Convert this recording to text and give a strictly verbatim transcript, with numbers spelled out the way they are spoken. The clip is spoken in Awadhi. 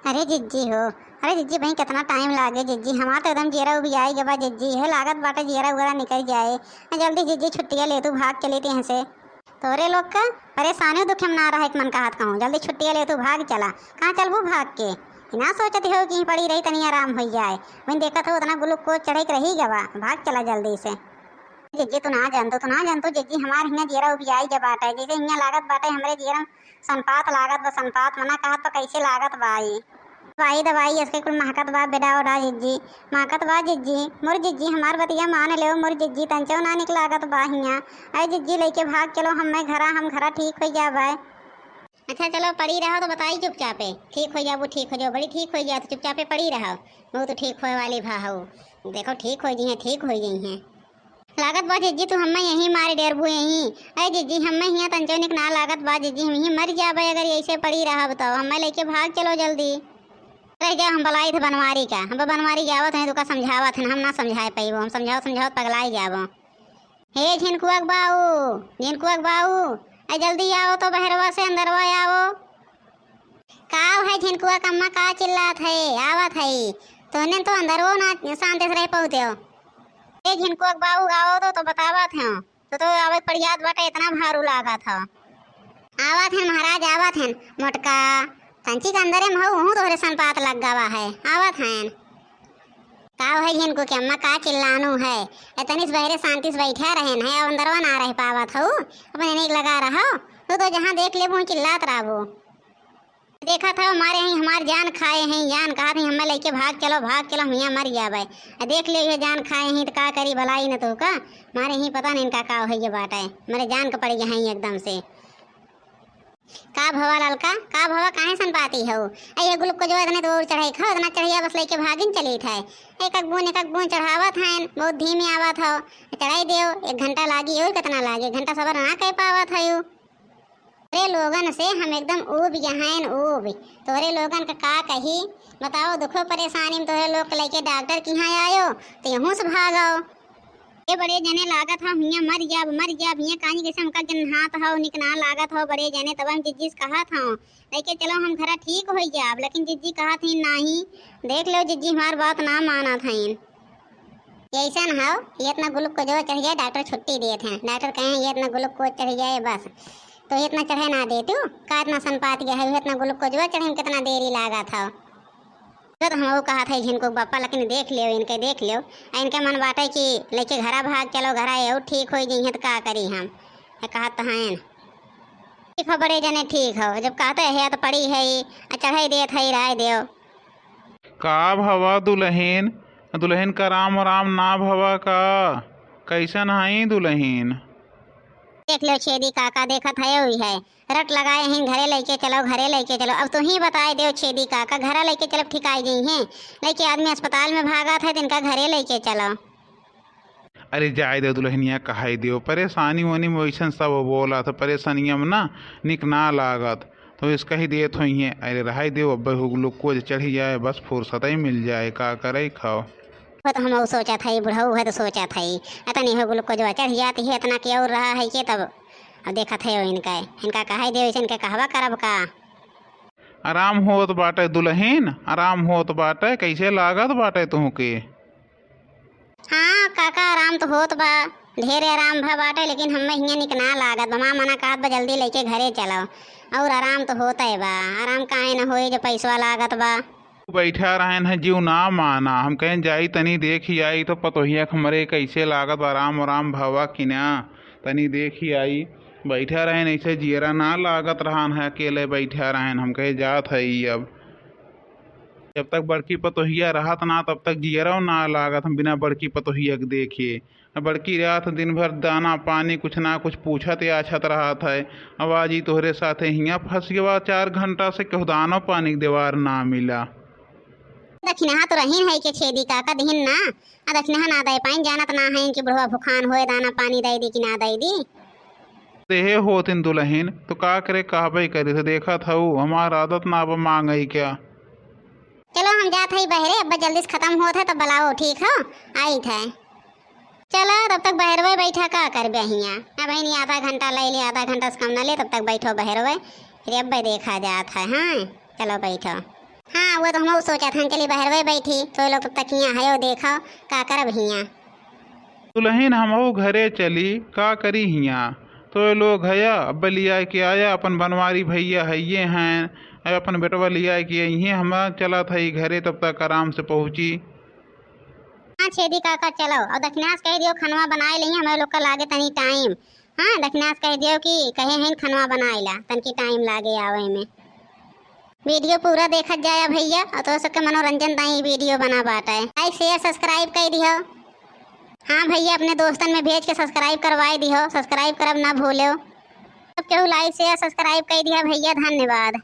अरे जिज्जी हो, अरे जिज्जी भाई, कितना टाइम लागे जिज्जी, हमार तो एकदम जियरा उबियाई गवा जिज्जी, हे लागत बाटे जियरा उगरा निकल जाए। जल्दी जिज्जी छुट्टिया ले तू, भाग चली ती यहाँ से। तोरे लोग का परेशानी दुख में ना रहे के मन कहत कहूँ, जल्दी छुट्टिया ले तू, भाग चला। कहाँ चलबू भाग के? इना सोचत हो कि पड़ी रही, तनी आराम हो जाए। वहीं देखत हो उतना ग्लूकोज चढ़े के रही गवा, भाग चला जल्दी से। जिज्जी तू ना जानतो, तू ना जानतो जिज्जी, हमार हियाँ जियरा उबियाई गवा बाटे, जैसे हियाँ लागत बाटे हमरे जियरा में सनपात लागत बा, सनपात मना कहत बा, कैसे लागत बा ई? दवाई, दवाई, इसके कुल महकत बा, बेडा ओडा जिज्जी, महकत बा जिज्जी, मोर जिज्जी, हमार बतिया मान लेव, मोर जिज्जी, तंचो ना निक लागत बा हियाँ। अरे जिज्जी, लइके भाग चलो हमें घरा, हम घरा ठीक हो जाबे। अच्छा चलो, पड़ी रहो तो बताई चुपचापे, ठीक हो जाबू, ठीक हो जाओ, बड़ी ठीक हो जाओ, तो चुपचापे पड़ी रहो, बहुत ठीक होए वाली भा हो, देखो ठीक हो जइहें, ठीक हो जइहें। लागत बा जिज्जी, तू हम्मे यहीं मारे डेरबू यहीं। अरे जिज्जी, हम्मे हियाँ तंचो निक ना लागत बा जिज्जी, हम यहीं मर जाबे अगर ऐसे पड़ी रहब तो। हम्मे लइके भाग चलो जल्दी। अरे जा, हम बलाई थे बनवारी का, हम बनवारी के आवत हैं, तुका समझावत हैं, हम ना समझाए पाइबो, हम समझाओ समझाओ पगलाई जाबो। हे झिनकुआ के बाऊ, झिनकुआ के बाऊ, अरे जल्दी आओ तो बहरवा से अंदरवा आओ। का है झिनकुआ कम्मा, का चिल्लात है? आवत है। तोहने तो अंदरवो ना शांति से रह पउते हो। ए झिनकुआ के बाऊ, आओ तो, तो बतावत हैं। तो, तो आवे पड़ियात बाटे, इतना भारू लागत हो। आवत हैं महाराज, आवत हैं। मोटका, तंची के अंदरे में हो, उहू तोहरे सन पात लग गवा है। आवत हैं। का है झिनकू के अम्मा, का चिल्लानू है? ए तनी से बहरे शांति से बैठा रहेन है, अब अंदरवा ना रह पावत हऊ, अपने नीक लगा रहो। तू तो जहाँ देख लेबू चिल्लात रहबू। देखत हऊ मारे हैं हमार जान खाए हैं, जान कहत हैं हमें लइके भाग चलो, भाग चलो, हम हियाँ मर जाबे। आ देख ले ये जान खाए हैं तो का करी भलाई न तो का, मारे ही पता नहीं इनका का है ये बाटे, मारे जान के पड़ गया है एकदम से। का भवा ललका, का भवा, काहे सनपाती हऊ? आ ये ग्लूकोजवा इतने तो और चढ़ाई खाओ, इतना चढ़िया बस लइके भागिन चली थे। एक एक बून, एक एक बून चढ़ावत हैं, बहुत धीमे आवत हो। चढ़ाई देव, एक घंटा लागी, और कितना लागी, एक घंटा सबर ना कर पावत हऊ। तोरे लोगन से हम एकदम ऊब गए हैं, ऊब। तोरे लोगन का, का कही, बताओ, दुखो परेशानी में तोरे लोग के लइके डॉक्टर के यहाँ आयो, तो यहूँ से भागो। ए बड़े जने, लागत हो हियाँ मर जाब, मर जाब, हियाँ कानी कैसे हमका गन्हात हो, निक ना लागत हो बड़े जने, तब हम जिज्जी से कहत हो, लइके चलो हम घरा ठीक हो जाब, लेकिन जिज्जी कहत ही नाही। देख लो जिज्जी हमार बात ना मानत हैं। ये ऐसा न हो, ये इतना ग्लूकोज चढ़ जाए, डॉक्टर छुट्टी देत हैं, डॉक्टर कहें ये इतना ग्लूकोज चढ़ जाए बस, तो ये इतना चढ़े ना दे तू, का इतना सनपात गया है, ये इतना ग्लूकोज चढ़े में कितना देरी लागत हो। तो हम वो कहा था झिनकू के बापा, लेकिन देख लियो, इनके देख लियो। आ इनके मन बाटे कि लइके घरा भाग चलो, घरा एहू ठीक हो जइहें तो का करी हम। ये कहत तो हैं। ठीक हो बड़े जने, ठीक हो। जब कहते हैं तो पड़ी है ही, आ चढ़ाई देत है, राय देव। का भवा दुलहिन? दुलहिन का राम राम ना भवा का? कैसन हई दुलहिन? देख लो छेदी काका, देखत है वही है। रट लगाए हैं, घरे लइके चलो, घरे लइके चलो। अब तू ही बताए देव छेदी काका, घरा लइके चलब ठिकाई जइहें। लइके आदमी अस्पताल में भागत है, तिनका घरे लइके चलो। अरे जाए देव दुलहिनिया, कहाई देव, परेशानी वनी में वैसन सब बोलत है, परेशानिया में ना निक ना लागत, तो इसका ही देत होइहें। अरे रहाई देव, अब ग्लूकोज चढ़ी जाए, बस फुर्सत ही मिल जाए, का करे खाओ। वो तो हम सोचत है, बुढ़ऊ है तो सोचत है, इतनी हो ग्लूकोजवा चढ़ जाती है, इतना के और रहा है के तब। अब देखत है इनका, इनका कहे देव, इनके कहवा करब का। आराम होत बाटे दुलहिन, आराम होत बाटे, कैसे लागत बाटे तुहके? हाँ काका, आराम तो होत बा, ढेरे आराम भा बाटे, लेकिन हमें हियाँ निक ना लागत बा। माँ मना कहत बा, जल्दी लइके घरे चलो। और आराम तो होते बा, आराम काहे न होई जब पैसवा लागत बा। बैठा रहेन है, जीव ना माना। हम कहेन जाई तनी देखी आई तो पतोहिया के हमरे कैसे लागत बा, आराम आराम भवा कि ना, तनी देखी आई। बैठा रहेन ऐसे जियरा ना लागत रहन है, अकेले बैठा रहेन। हम कहे जात है ई अब। जब तक बड़की पतोहिया रहत ना तब तक जियरो ना लागत हम बिना बड़की पतोहिया के देखे। आ बड़की रहत दिन भर दाना पानी कुछ ना कुछ पूछत याछत रहत है। अब आज ई तोहरे साथे हियाँ फंस गवा, चार घंटा से केहू दाना पानी के देवार ना मिला। दखिनहा तो रहीन है के छेदी काका दिहिन ना, आ दखिनहा ना दे पाइन, जानत ना है कि बुढ़वा भुखान होए, दाना पानी दे दी कि ना दे दी। देहे होतिन दुलहिन, तो का करे कहबे करी, तो देखत हऊ, हमार आदत ना बा मांगई क्या। चलो हम जात हई बहरे, अब जल्दी से खत्म होत है, तब बुलाओ, ठीक हो? आई थे। चलो तब तक बहरवे बैठा, का करबे हियाँ? अब हिनी आधा घंटा ले ले, आधा घंटा से कम ना ले, तब तक बैठो बहरवे, फिर अब देखा जात है। हाँ चलो बैठो। हाँ। वो तो हमहू सोचत हन, चली बहरवे बैठी, तो ये लोग तब तक हियाँ हयो, देखो का करब हियाँ। दुलहिन हमहू घरे चली, का करी हियाँ, तो ये लोग हया, अब्बे लिया के आया, अपन बनवारी भैया हइये हैं, अब अपन बेटवा लिया के अइहें, हम चलत हई घरे, तब तक आराम से पहुँची। हाँ छेदी काका, चलो, और दखिनास कह दियो खनवा बनाए लेइहें, हमरे लोग का लागे तनी टाइम। हाँ, दखिनास कह दियो कि कहे हैं खनवा बनाए ला, तनकी टाइम लागे आवे में। वीडियो पूरा देखत जाया भैया, और तो सबके मनोरंजन ताई वीडियो बना बाटे। लाइक, शेयर, सब्सक्राइब कइ दिहो। हाँ भैया, अपने दोस्तन में भेज के सब्सक्राइब करवाए दिहो, सब्सक्राइब करब ना भूलो। सब केहू लाइक, शेयर, सब्सक्राइब कइ दिहा भैया, धन्यवाद।